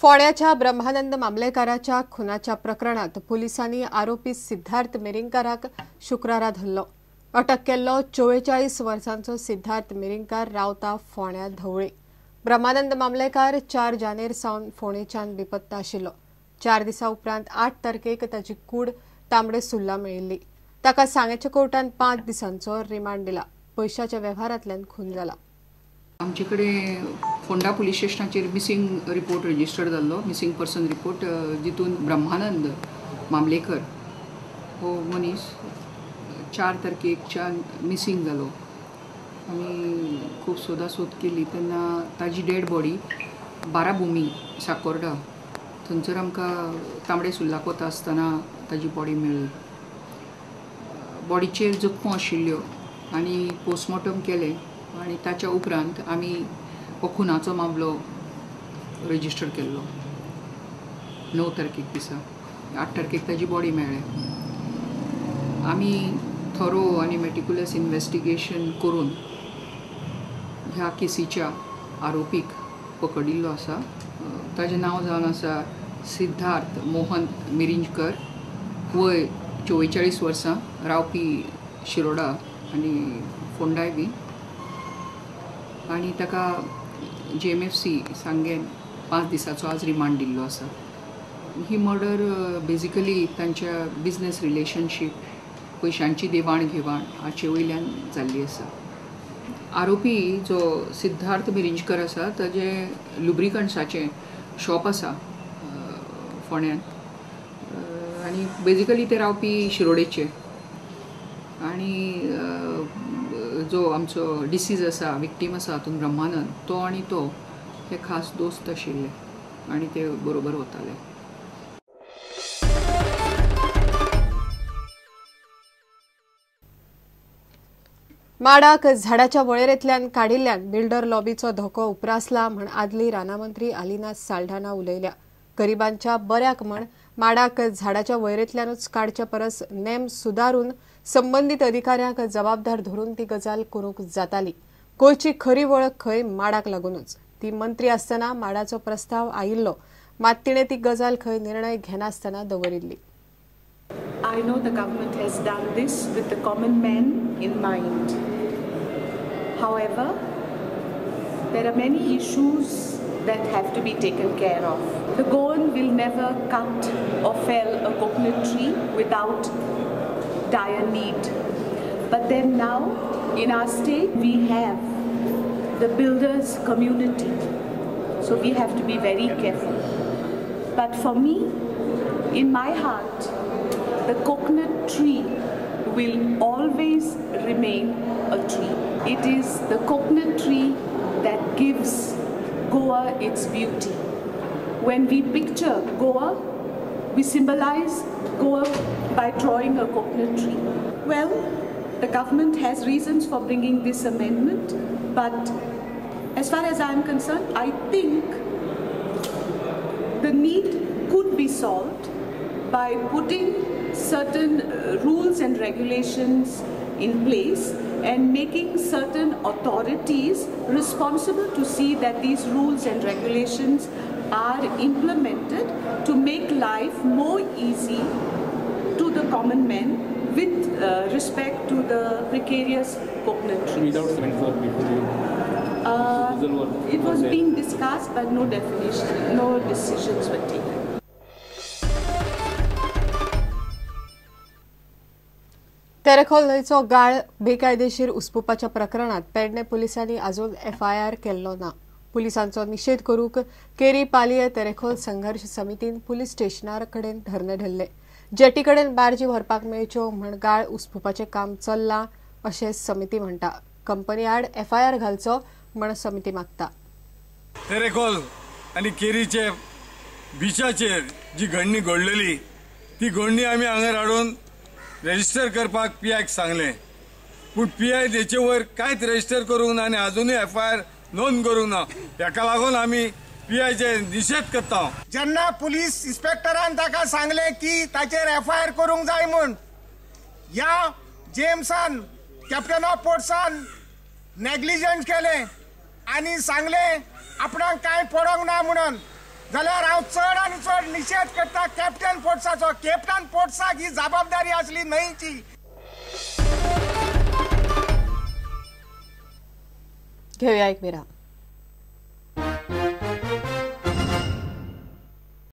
फोंड्याच्या ब्रह्मानंद मामलेकाराच्या खुनाच्या प्रकरणात पोलिसांनी आरोपी सिद्धार्थ मिरिंगकाराक शुक्रारा धरलो। अटक केल्लो 44 वर्सांचो सिद्धार्थ मिरिंगकार रावता फोंड्या धवळे। ब्रह्मानंद मामलेकार 4 जानेर सावन फोंडेच्यान बेपत्ता आशिल्लो। 4 दिसां उपरांत 8 तारखेक ताची कूड तांबडे सुर्ला मेळिल्ली। ताका सांगेच्या कोर्टान 5 दिसांचो रिमांड दिला। पयशाच्या वेव्हारांतल्यान खून जाला। आमचे कडेन फोंडा पुलीस स्टेशनाचेर मिसिंग रिपोर्ट रजिस्टर जाल्लो, मिसिंग पर्सन रिपोर्ट, जितून ब्रह्मानंद मामलेकर हो मनीस 4 तारखेकच्यान मिसिंग जालो। आमी खूब सोदासोद केली तेन्ना ताजी डेड बॉडी बाराभुमी साकोर्डा थंयसर आमकां तांबडे सुर्लाक वता आसतना ताजी बॉडी मेळ्ळी। बॉडीचेर जखमो आशिल्ल्यो आनी पोस्टमॉर्टम केलें आनी ताच्या उपरांत आमी हो खुनाचो मामलो रजिस्टर केल्लो 9 तारखेक दिसा। 8 तारखेक ताजी बॉडी मेळ्ळी। आमी थरो आनी मेटिक्युलस इन्वेस्टिगेशन करून ह्या केसीच्या आरोपीक पकडिल्लो आसा। ताजें नांव जावन आसा सिद्धार्थ मोहन मिरिंजकर, वय 44 वर्सां, रावपी शिरोडा आनी फोंडाय बी, आनी ताका JMFC सांगें 5 दिसाचो आज रिमांड दिल्लो आसा। ही मर्डर बेजिकली तांच्या बिजनेस रिलेशनशीप, पयशांची देवाण घेवाण हाचे वयल्यान जाल्ली आसा। आरोपी जो सिद्धार्थ मिरिंजकर आसा ताजें लुब्रिकंट्साचें शॉप आसा फोंड्यान आनी बेजिकली ते रावपी शिरोडेचे, आनी जो आमचो डिसीज आसा, विक्टीम आसा हातूंत ब्रह्मानंद, तो आनी तो हे खास दोस्त आशिल्ले आनी ते बरोबर वताले। माडाक झाडाच्या वळेरेंतल्यान काडिल्ल्यान बिल्डर लॉबीचो धोको उप्रासला म्हण आदली रानामंत्री आलिना साल्ढाणा उलयल्या। गरिबांच्या बऱ्याक म्हण माडाक झाडाच्या वळेरेंतल्यानूच काडच्या परस नेम सुदारून संबंदीत अधिकाऱ्यांक जबाबदार धरून ती गजाल करूंक जाताली। गोंयची खरी वळख खंय माडाक लागूनच। ती मंत्री आसतना माडाचो प्रस्ताव आयिल्लो, मात तिणें ती गजाल खंय निर्णय घेनासतना दवरिल्ली। I know the government has done this with the common man in mind. However, there are many issues that have to be taken care of. The Goan will never cut or fell a coconut tree without dire need. But then now, in our state, we have the builders community. So we have to be very careful. But for me, in my heart, the coconut tree will always remain a tree. It is the coconut tree that gives Goa its beauty. When we picture Goa, we symbolize Goa by drawing a coconut tree. Well, the government has reasons for bringing this amendment, but as far as I am concerned, I think the need could be solved by putting certain rules and regulations in place and making certain authorities responsible to see that these rules and regulations are implemented to make life more easy to the common man with respect to the precarious coconut trees. Without cement before you. It was being discussed, but no definition, no decisions were taken. Terekhol न्हंयचो गाळ बेकायदेशीर उसपुपाच्या प्रकरणात पेडणे पुलिसांनी अजून FIR केल्लो ना। पुलिसांचो निशेध करूंक केरी पालिये तेरेखोल संघर्ष समितीन पुलीस स्टेशनार कडेन धरणे धरले। जेटी कडेन बार्जी व्हरपाक मेळच्यो म्हण गाळ उसपुपाचें काम चल्लां अशें समिती म्हणटा। कंपनी आड एफआयआर घालचो म्हण समिती मागता। तेरेखोल आनी केरीचे बिचाचेर जी घडणी घडलेली ती घडणी आमी हांगा हाडून रजिस्टर करपाक पीआयक सांगलें, पूण पीआय तेचे वयर कांयच रजिस्टर करूंक ना आनी आजुनूय एफआयआर नोंद करूंक ना। हेका लागून आमी पीआयचे निशेध करता। जेन्ना पुलीस इन्स्पेक्टरान ताका सांगलें की ताचेर एफआयआर करूंक जाय म्हूण, ह्या जेम्सान कॅप्टन ऑफ पोर्ट्सान नेग्लिजन्स केलें आनी सांगलें आपणाक कांय पडोंक ना म्हणून। जाल्यार हांव चड आनी चड निशेध करता कॅप्टन पोर्ट्साचो. कॅप्टन पोर्ट्साक ही जबाबदारी आसली न्हंयची. घेऊया एक विराम.